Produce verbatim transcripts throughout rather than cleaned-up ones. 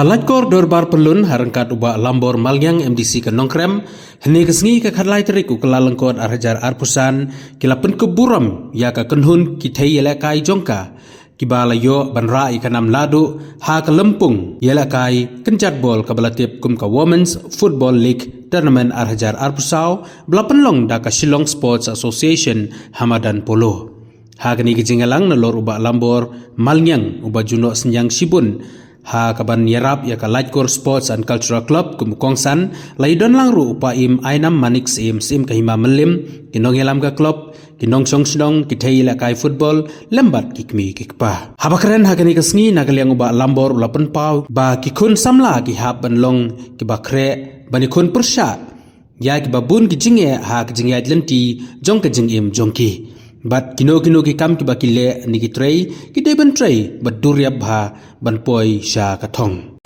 Laitkor Dorbar Pyllun ha ryngkat u Bah Lambor Malngiang, M D C ka Nongkrem, hynne ka sngi ka khatlai tarik u Kyllalyngkot ar hajar arphew san, ki la pynkup burom ïa ka kynhun ki thei ïalehkai jong ka, kiba la ïoh ban rah ïa ka nam lahduh ha ka lympung ïalehkai kynjat bol kaba la tip kum ka Women's Football League Tournament ar hajar arphew saw, ba la pynlong da ka Shillong Sports Association ha madan polo. Ha kane ka jingïalang nalor u Bah Lambor Malngiang, uba ju noh synñiang shibun ha kaban ïarap ïa ka Laitkor Sports and Cultural Club kum u kongsan, la ïadon lang ruh u Paiem Ainam Manik Syiem, Syiem ka Hima Mylliem, ki nongïalam ka club, ki nongshong shnong, ki thei ïalehkai football, lem bad ki kmie ki kpa. Haba kren ha kane ka sngi, na ka liang u Bah Lambor u la pynpaw ba ki khun samla ki hap ban long kiba khreh ban ïakhun pyrshah ïa kiba bun ki jingeh ha ka jingïaid lynti jong ka jingim jong ki. Bad kino kino ki kam kiba ki leh ne ki trei, ki dei ban trei bad duriap bha ban poi sha ka thong.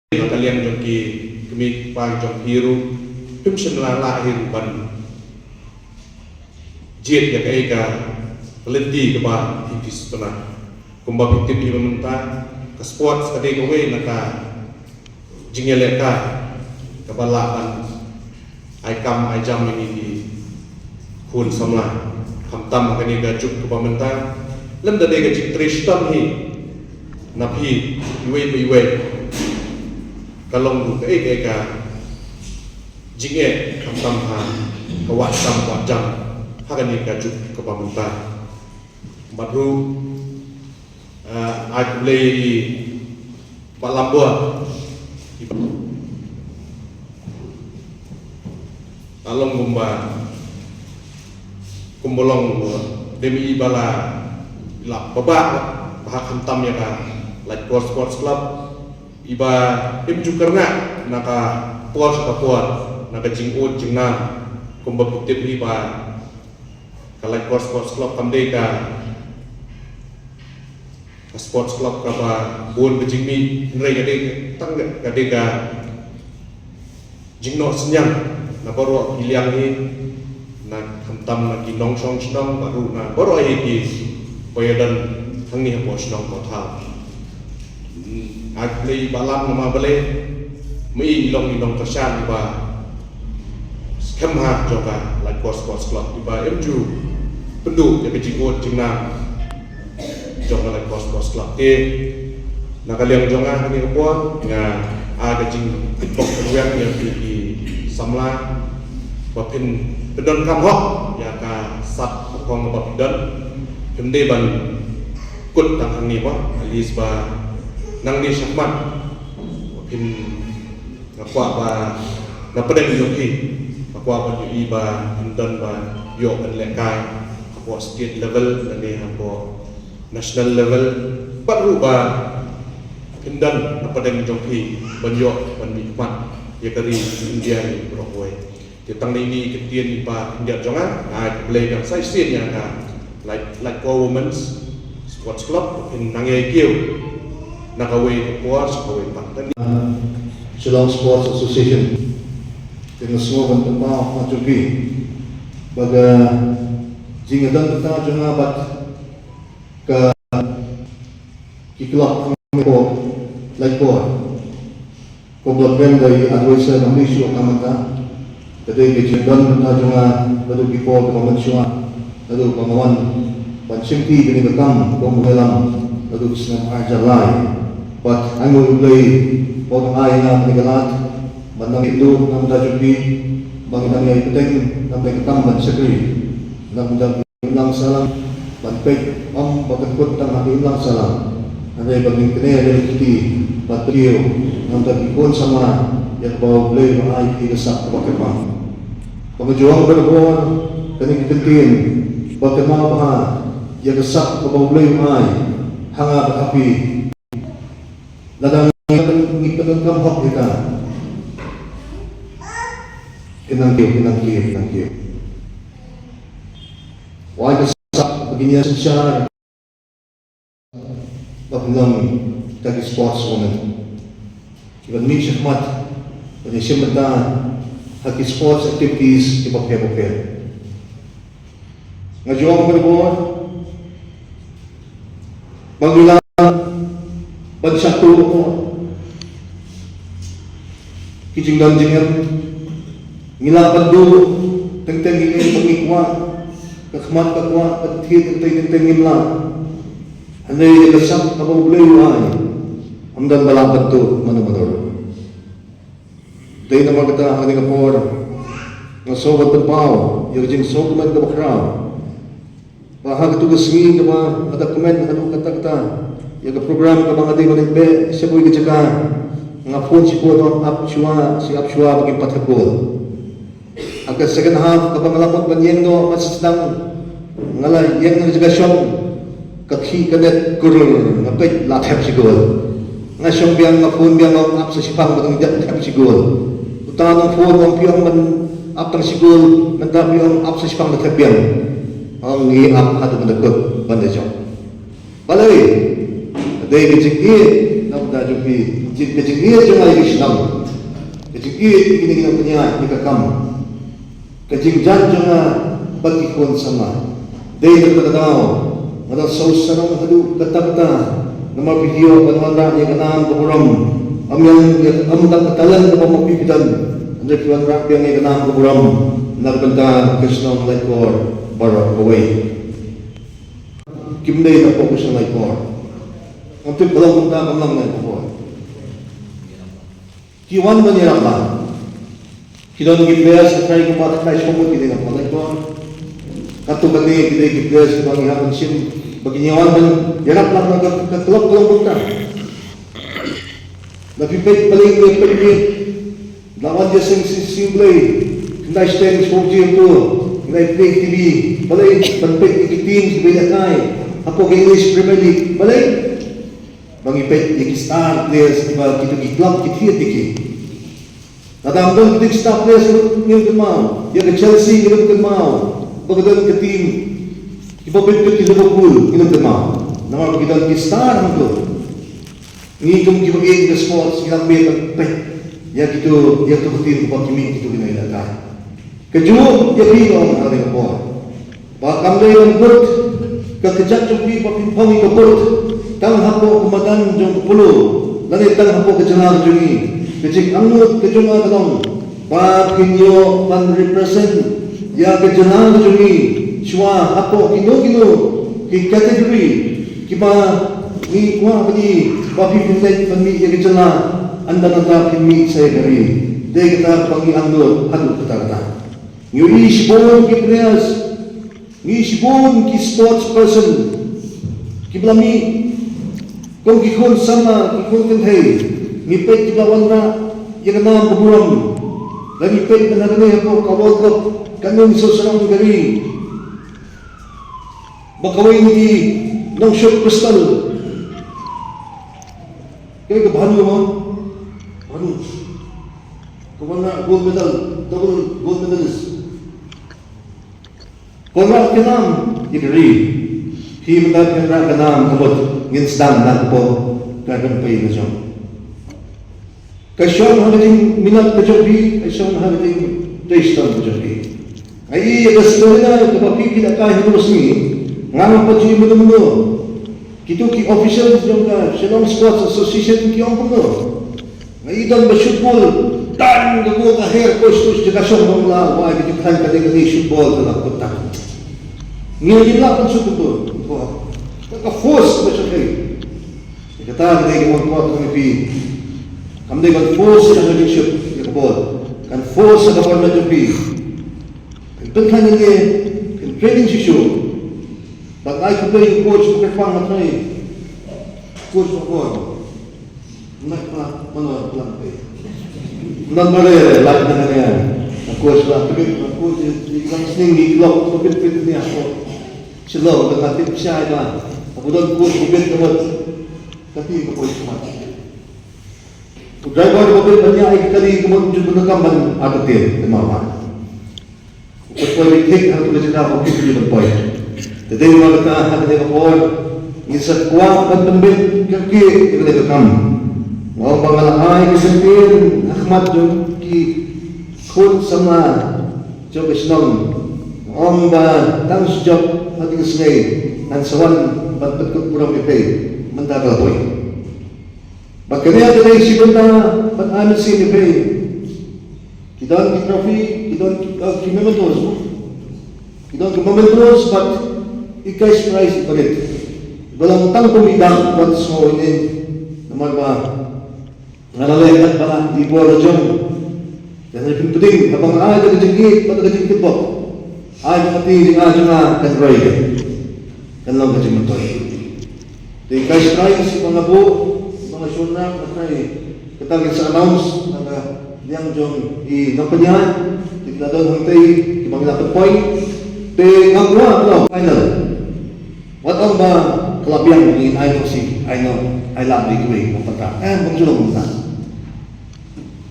Na ka liang jong ki kmie ki kpa jong phi ruh, phim shym la lah hi ruh ban jied ïa kaei ka lynti kaba phi, phi sngewtynnat. Kumba phi tip hi ba mynta ka sports ka dei kawei na ka jingïalehkai kaba lah ban ai kam ai jam ïa ngi ki khun samla, khamtam ha kane ka juk kaba mynta. Lymda dei ka jingtrei shitom hi na phi iwei pa iwei, ka long ruh kaei kaei ka jingeh khamtam ha ka wad kam wad jam ha kane ka juk kaba mynta. Bad ruh, eh, ai khublei ïa i Bah Lambor. Ka long kumba, kumba long, eh, dei ma i ba la, la babah bha khamtam ïa ka Laitkor Sports Club, iba im ju kyrngah na ka por sha ka por na ka jingud jingnam, kumba phi tip hi ba ka Laitkor Sports Club kam dei ka Ka sports club kaba bun ka jingmih, hynrei ka dei tang ka dei ka jingnoh synñiang na baroh ki liang hi, na khamtam na ki nongshong shnong bad ruh na baroh hi ki ba ïadon hangne hapoh shnong hapoh thaw. Ai Blei ba lap namar balei ma i long i nongkyrshan iba skhem ha jong ka Laitkor Sports Club iba im ju pynduh ïa ka jingud jingnang jong ka Laitkor Sports Club. Te na ka liang jong nga kane ka por nga ai ka jingkyrpad kyrwiang ïa phi ki samla ba phin pyndonkam hok ïa ka sap ka kong ba phi don. Phim dei ban kut tang hangne ba at least ba nangne shakhmat ba phin Nga kwah ba na pdeng jong phi, nga kwah ba ïohi ba phin don ba ïoh ban lehkai hapoh state level lane hapoh national level, bad ruh ba phin don na pdeng jong phi ban ïoh ban mihkhmat ïa ka ri India ni baroh kawei. Te tang na ine i kyntien i ba khyndiat jong nga, nga ai khublei biang sa shisien ïa ka Lait, Laitkor Women's Sports Club, phin nang ïa kiew na kawei ka por sha kawei pat. Shillong Sports Association. Te nga sngew ban pynpaw ha jong phi ba ka jingïadon kata jong nga bad ka ki club hapoh Laitkor. Kum la kren da i adviser ba mih shuh ha mynta. Ka dei ka jingdon mynta jong nga naduh ki por kiba mynshuwa, naduh ba nga wan ban shimti kane ka kam kum u nongïalam naduh ka snem ar hajar lai. Bad ai nguh U Blei ba u dang ai ïa nga kane ka lad ban nang ïathuh na ka bynta jong phi, ba ngi nang ïai bteng na ka bynta ka kam ban shakri na ka bynta ka imlang sahlang, ban peit ym ba kan kut tang ha ka imlang sahlang, hynrei ba ngin kynnoh ïa ka kti ban pyrkhat na ka bynta ki khun samla ïa kaba U Blei u la ai ïa ka sap kaba kyrpang. Ba nga ju ong barabor kane ka kyntien ba kynmaw bha ïa ka sap kaba U Blei u ai ha nga bad ha phi. Lada ngi pyndonkam hok ïa ka, ki nang kiew, ki nang kiew, ki nang kiew. Wai ka sap ba kin ïa synshar ba pynlong da ki sports women. Kiban mih shakhmat ban ïashim bynta ha ki sports activities kiba pher ba pher. Nga ju ong barabor ba ngi lah ban shah tuh ki jingdon jingem. Ngi lah ban duh teng teng ïa kaba ngi kwah, ka khmat ka kwah, ka thied ka tei teng teng ngim lah. Hynrei ïa ka sap kaba U Blei u ai, ym don ba lah ban tuh mano mano ruh. Dei namar kata ha kane ka por nga sngew ban pynpaw ïa ka jingsngewkmen kaba khraw. Ba ha katu ka sngi kaba nga da kmen haduh katta katta ïa ka program kaba nga dei ban leit beh sha kawei ka jaka, nga phone shibun, ong ap shuwa, shi ap shuwa ba kim pat thep goal. Ha ka second half kaba nga la mut ban ïeng noh, ban sdang, nga la ïeng na ka jaka shong, ka khih ka net, kurr, nga peit la thep shi goal. Nga shong biang, nga phone biang, ong ap sa shiphang ba dang dep thep shi goal. Uta u nongphone u ong phi ong ban ap tang shi goal, mynta phi ong ap sa shiphang da thep biang. Ong ngi ap haduh ban da kut ban da jop. Balei? Ka dei ka jingïeit na ka bynta jong phi, ka jingïeit jong nga ïa ka shnong, ka jingïeit ïa kine ki nongpynïaid ïa ka kam. Ka jingjia jong nga bad ki khun samla. Dei na kata ka daw nga dang sngewsarong haduh katta katta namar phi ïoh ban wanrah ïa ka nam ka burom. Ym ïa, ym tang ka talent kaba ma phi phi don, hynrei phi wanrah biang ïa ka nam ka burom na ka bynta ka shnong Laitkor baroh kawei. Kim dei na pok ka shnong Laitkor. Ngam tip ka long kumta kam long na ka por. Ki wan ban ïarap lang. Ki don ki players ki trai kumba ki trai shong mut ki dei na pok Laitkor. Katto katne ki dei ki players kiba ngi hap ban shim ba kin ïa wan ban ïarap lang na ka, ka club ka long kumta. La phi peit balei ngi peit ngi la wan ïaseng shisien Blei. Khyndai shiteng shuwa jingïatur ngi la peit T V. Balei ban peit ïa ki team kiba ïalehkai hapoh ka English Premier League? Balei? Ba ngi peit ïa ki star players kiba kito ki club ki thied ïa ki. Lada ym don kito ki star players ngim kynmaw ïa ka Chelsea, ngim kynmaw ba ka don ka team kiba bit bit ki Liverpool, ngim kynmaw. Namar ba ki don ki star hangto. Ngi kum kiba ïeit ïa ka sports ngi la mih ban peit ïa kito, ïa kito ka team kaba ki mih kito ki nongïalehkai. Kajuh ïa phi nga ong ha kane ka por ba kam dei ban kut ka kjat jong phi ba phin phong ïa ka kut tang hapoh ka madan jong ka polo lane tang hapoh ka jylla ka jong ngi. Ka jingangnud ka jong nga ka long ba phin ïoh ban represent ïa ka jylla ka jong ngi shuwa hapoh kino kino ki category kiba ngi kwah ba ngi, ba phi phin leit ban mih ïa ka jylla, ynda nangta phin mih sa ïa ka ri. Dei kata kaba ngi angnud haduh katta katta. Ngi ïohi shibun ki players, ngi ïohi shibun ki sports person kiba la mih kum ki khun samla, ki khun kynthei. Ngi peit kiba la wanrah ïa ka nam ka burom. Lada ngi peit mynta kane hapoh ka World Cup, kane ngi sngewsarong ïa ka ri. Ba kawei ngi nongshut pistol. Kaei ka Bhanu ma? Bhanu. Ka wanrah gold medal, double gold medalist. Ka wanrah ka nam ïa ka ri. Phi mynta phi wanrah ka nam ka mut ngin sdang na ka pop ka rympei ka jong. Ka shong ha ka jingminot ka jong phi, ka shong ha ka jingtrei shitom ka jong phi. Nga ïohi ïa ka stamina kaba phi phi lehkai ha kano ka sngi. Nga ngam pat ju ïohi mynno mynno. Kito ki official jong ka Shillong Sports Association ki ong kumno. Nga ïohi don ba shoot ball, tang ka ball ka her, coach, coach, jaka shong bang la, wai, kito khan ka dei ka dei shoot ball ka la kut tang. Ngi ïohi la kan shoot ball. Ka force ba shoot kai. Kata ka dei ka mon kwah ka phi. Kam dei ban force ka dei shoot ïa ka ball. Kan force ka ball na phi. Kan pynkhan ïa kan training shisha. Ba ngai khublei ïa u coach ba pynpang na trai. Coach ba ball. Ngai khublei mano khublei phi. Nan ba le la ka dei ka coach ba pynpang coach ïa ka sning ni klok ba pynpang ni ako. Shalom, ka tip shai ba. Abu don coach ba pynpang ka ti ka poi smat. U driver ba peit ban ïa ai kali ka mon ju ban kam ban artatien ka ma ma. U poi thik ha tu ka jaka ba peit ban poi. Te dei ma kata ha kane ka por ngi sa kwah ban pynbeit kyrkieh ïa kane ka kam. Nga ong ba nga la ai ka sentien ha khmat jong ki khun samla jong ka shnong. Nga ong ba tang shu jop ha kane ka sngi ngan sa wan ban pynkut burom ïa phi mynta ka la poi. Ba kane ka dei shi bynta ban ai mynsiem ïa phi. Ki don ki trophy, ki don ki, uh, ki mementos. Ki don ki mementos bad i cash prize i palit. Ba long tang kum i dang wat sngew ïa namar ba nga la leh kat ba la i bor la jong. Te hynrei phin pdeng haba nga ai da ka jingïeit bad da ka jingkitbok. Ai ba ka jingïeit jong nga kan roi. Kan long ka jingmyntoi. Te ka shynrang shi ba nga buh ba nga shynrang ka trai kata ka sa announce na ka liang jong i nongpynïaid. Te ki la don hangtei kiba ngi la pynpoi. Te nga kwah ba long final. Wat ong ba ka la biang ngi ai noh shi ai noh ai lad ïa kiwei ki nongpynrang. Em, bym ju long kumta.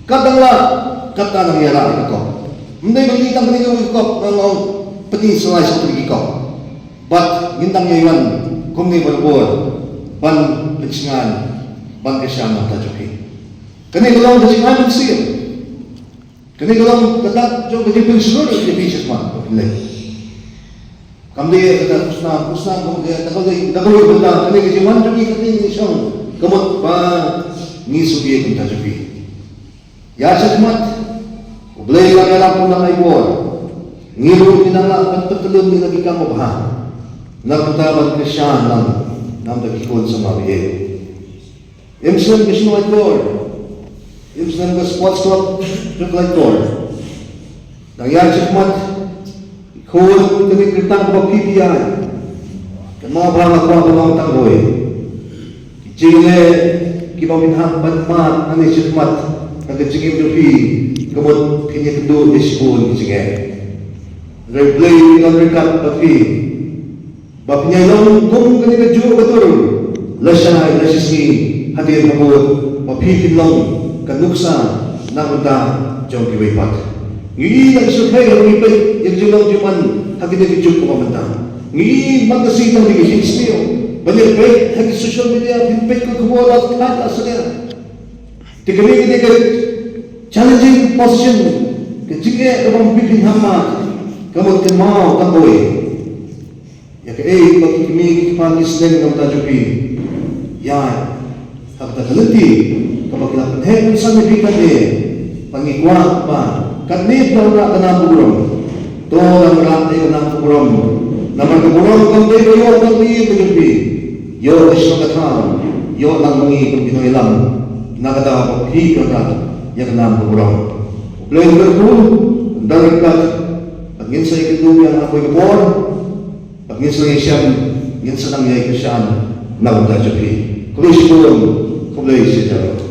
Kat dang lah, kat dang ïa lah ïa ka kop. Ym dei ba ngi tang kane kawei ka kop, nga ong pynïasoh ïa ki kop. Bad ngin dang ïa wan kumne barabor ban pynshngaiñ ban kyrshan na ka jong phi. Kane ka long ka jingai mynsiem. Kane ka long ka dak jong ka jingpynshlur ïa phi shakhmat ba phi leh. Kam dei ïa kata khusnam, khusnam kam dei ïa kata, ka dei, da kawei bynta kane ka jingwan jong ngi ka dei ngi shong ka mut ba ngi sngewbha kumta jong phi. Ïa shakhmat U Blei u la ïarap, u la ai bor. Ngi ruh ngi nang lah ban pyntyllun ïa la ki kam babha. Nangta ban kyrshan lang na bynta ki khun samla ba ïeit. Im snem ka shnong Laitkor. Im snem ka Sports Club jong Laitkor. Dang ïaid shakhmat, khun kane ka kyrteng kaba phi phi ai. Kynmaw ba nga kwah ban ong tang kawei. Ki jingleh kiba phin hap ban mad nangne shakhmat na ka jingim jong phi, ka mut phin ïakynduh ïa shibun ki jingeh. Hynrei U Blei u don ryngkat bad phi. Ba phin ïai long kum kane kajuh ka dur lashai lashisngi hadien habud, ba phi phin long ka nuksa na ka bynta jong kiwei pat. Ngi ïohi na ka shuki ha ngi peit ïa ka jinglong jingman ha kine ki juk kaba mynta. Ngi ïohi man ka sngi tang ki jingsniew, Ban ïa peit ha ki social media, phin peit ka khubor la thait la sdang. Te kane ka dei ka challenging position, ka jingeh kaba ym phi phin hangmat, ka mut kynmaw tang kawei. Ïa kaei ba ki kmie ki kpa ki sneng na ka bynta jong phi. Ïa, ha kata ka lynti kaba ki la pynheh pynsan ïa phi katne, ba ngi kwah ba katne phi la wanrah ka nam ka burom. To nang wanrah ïa ka nam ka burom. Namar ka burom kam dei ba ïoh tang ïa ka jong phi. Ïoh ïa ka shnong ka thaw, ïoh lang ma ngi kum ki nongïalam. Na kata ba phi ka wanrah ïa ka nam ka burom. U Blei un kyrkhu, un don ryngkat bad ngin sa ïakynduh ïa kawei ka por. Bad ngin sa ïashem, ngin sa nang ïai kyrshan na ka bynta jong phi. Khublei shibun, khublei shihajar.